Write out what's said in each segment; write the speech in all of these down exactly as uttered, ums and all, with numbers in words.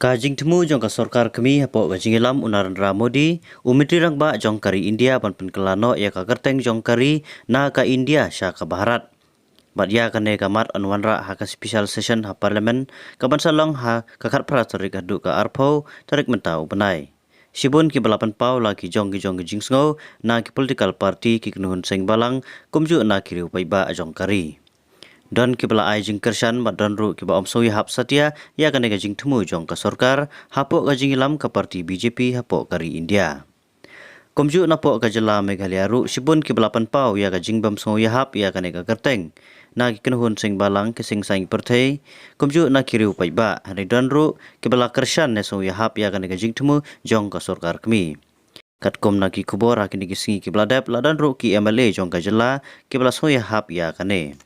Ka jingthmu jong ka sorkar kmie hapoh ka jingïalam u Narendra Modi, u Myntri Rangbah jong ka ri India, ban pynkylla noh ïa ka kyrteng jong ka ri na ka India sha ka Bharat. Bad ïa kane ka mat yn wanrah ha ka special session ha Parliament, ka ban sa long ha ka khatphra tarik haduh ka arphew tarik mynta u bnai. Shibun kiba la pynpaw la ki jong ki jong ki jingsngew na ki political party, ki kynhun seng balang, kumjuh na ki riew paidbah jong ka ri. Don kiba la ai jingkyrshan bad don ruh kiba ym sngew ïahap satia ïa kane ka jingthmu jong ka sorkar hapoh ka jingïalam ka party B J P hapoh ka ri India. Kumjuh napoh ka jylla Meghalaya ruh shibun kiba la pynpaw ïa ka jingbym sngew ïahap ïa kane ka kyrteng na ki kynhun seng balang, ki seng saiñ pyrthei, kumjuh na ki riew paidbah, hynrei don ruh kiba la kyrshan ne sngew ïahap ïa kane ka jingthmu jong ka sorkar kmie. Katkum na ki khubor ha kine ki sngi kiba la dep, la don ruh ki M L A jong ka jylla kiba la sngew ïahap ïa kane.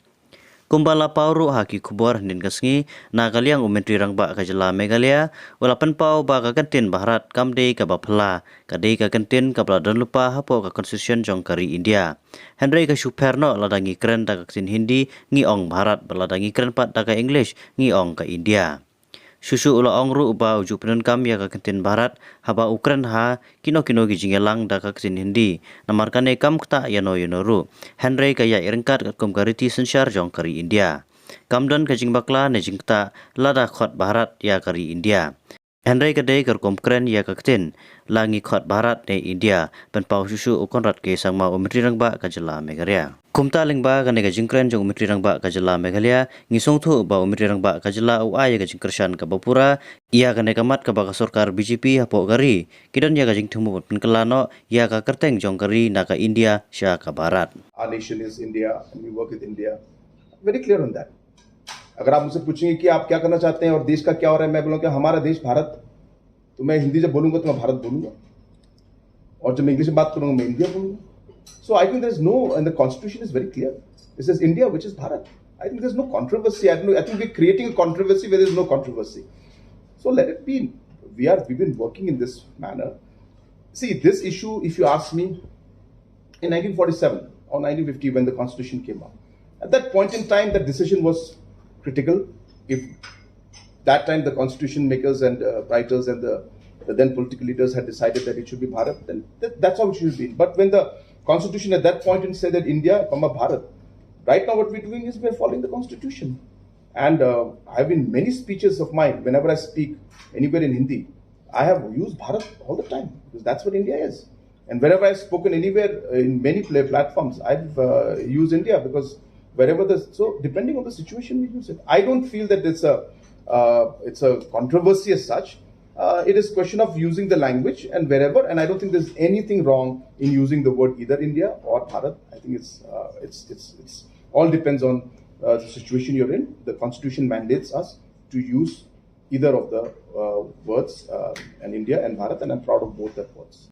Kumba la paw ruh ha ki khubor hynnin ka sngi, na ka liang u Myntri Rangbah ka jylla Meghalaya u la pynpaw ba ka kyntien Bharat kam dei kaba phylla, ka dei ka kyntien kaba la don lypa hapoh ka Constitution jong ka ri India. Hynrei ka shu pher noh, lada ngi kren da ka ktien Hindi ngi ong Bharat, bad lada ngi kren pat da ka English ngi ong ka India. Shuh shuh u la ong ruh ba u ju pyndonkam ïa ka kyntien Bharat haba u kren ha kino kino ki jingïalang da ka ktien Hindi, namar kane kam ktah ïano ïano ruh. Hynrei ka ïaid ryngkat katkum ka riti synshar jong ka ri India. Kam don ka jingbakla ne jingktah lada khot Bharat ïa ka ri India. Hynrei ka dei ka rukom kren ïa ka ktien, la ngi khot Bharat ne India, pynpaw shuh shuh u Conrad K Sangma, u Myntri Rangbah ka jylla Meghalaya. Kumta lyngba kane ka jingkren jong u Myntri Rangbah ka jylla Meghalaya, ngi sngewthuh ba u Myntri Rangbah ka jylla u ai ïa ka jingkyrshan kaba pura ïa kane ka mat kaba ka sorkar B J P hapoh ka ri ki don ïa ka jingthmu ban pynkylla noh ïa ka kyrteng jong ka ri na ka India sha ka Bharat. Our nation is India and we work with India. Very clear on that. अगर आप मुझसे पूछेंगे कि आप क्या करना चाहते हैं और देश का क्या हो रहा है, मैं बोलूँगा कि हमारा देश भारत, तो मैं हिंदी जब बोलूँगा तो मैं भारत बोलूँगा, और जब मैं इंग्लिश में बात करूँगा मैं इंडिया बोलूँगा. So I think there is no, and the constitution is very clear. It says India, which is Bharat. I think there's no controversy. I don't know, I think we're creating a controversy where there's no controversy. So let it be. We are, we've been working in this manner. See, this issue, if you ask me, in nineteen forty-seven or nineteen fifty when the constitution came out, at that point in time, the decision was critical. If that time the constitution makers and, uh, writers and the, the then political leaders had decided that it should be Bharat, then th-, that's how it should have been. But when the constitution at that point in said that India, comma, Bharat, right now what we're doing is we're following the constitution. And, uh, I've been many speeches of mine, whenever I speak anywhere in Hindi, I have used Bharat all the time because that's what India is. And wherever I've spoken anywhere, uh, in many play platforms, I've, uh, used India because wherever the, so depending on the situation, we use it. I don't feel that it's a, uh, it's a controversy as such. Uh, it is question of using the language and wherever, and I don't think there's anything wrong in using the word either India or Bharat. I think it's, uh, it's, it's, it's all depends on, uh, the situation you're in. The constitution mandates us to use either of the, uh, words, uh, and India and Bharat, and I'm proud of both that words.